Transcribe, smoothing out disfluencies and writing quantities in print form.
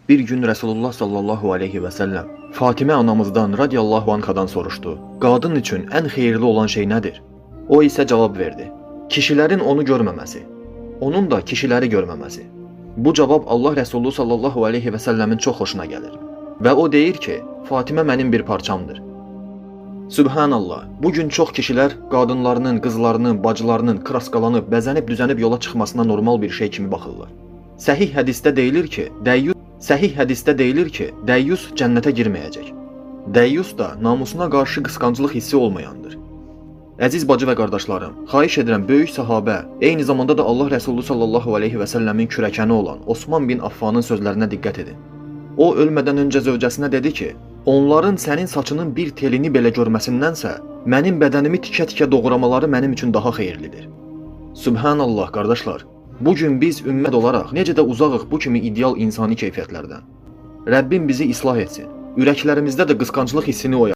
Bir gün Rəsulullah sallallahu aleyhi və səlləm Fatimə anamızdan radiyallahu anhadan soruşdu. Qadın üçün ən xeyirli olan şey nədir? O isə cavab verdi. Kişilərin onu görməməsi. Onun da kişiləri görməməsi. Bu cavab Allah Rəsulu sallallahu aleyhi və səlləmin çox xoşuna gəlir. Və o deyir ki, Fatimə mənim bir parçamdır. Sübhanallah, bu gün çox kişilər qadınlarının, qızlarının, bacılarının kraskalanıb, bəzənib, düzənib yola çıxmasına normal bir şey kimi baxırlar. Səhih hədisdə deyilir ki, dəyyus cənnətə girməyəcək. Dəyyus da namusuna qarşı qısqanclıq hissi olmayandır. Əziz bacı və qardaşlarım, xahiş edirəm böyük sahabə, eyni zamanda da Allah Rəsulu sallallahu aleyhi və səlləmin kürəkəni olan Osman bin Affanın sözlərinə diqqət edin. O ölmədən öncə zövcəsinə dedi ki, onların sənin saçının bir telini belə görməsindənsə, mənim bədənimi tikə-tikə doğramaları mənim üçün daha xeyirlidir. Sübhanallah qardaşlar, bu gün biz ümmət olaraq necə də uzağıq bu kimi ideal insani keyfiyyətlərdən. Rəbbim bizi islah etsin, ürəklərimizdə də qısqanclıq hissini oyar.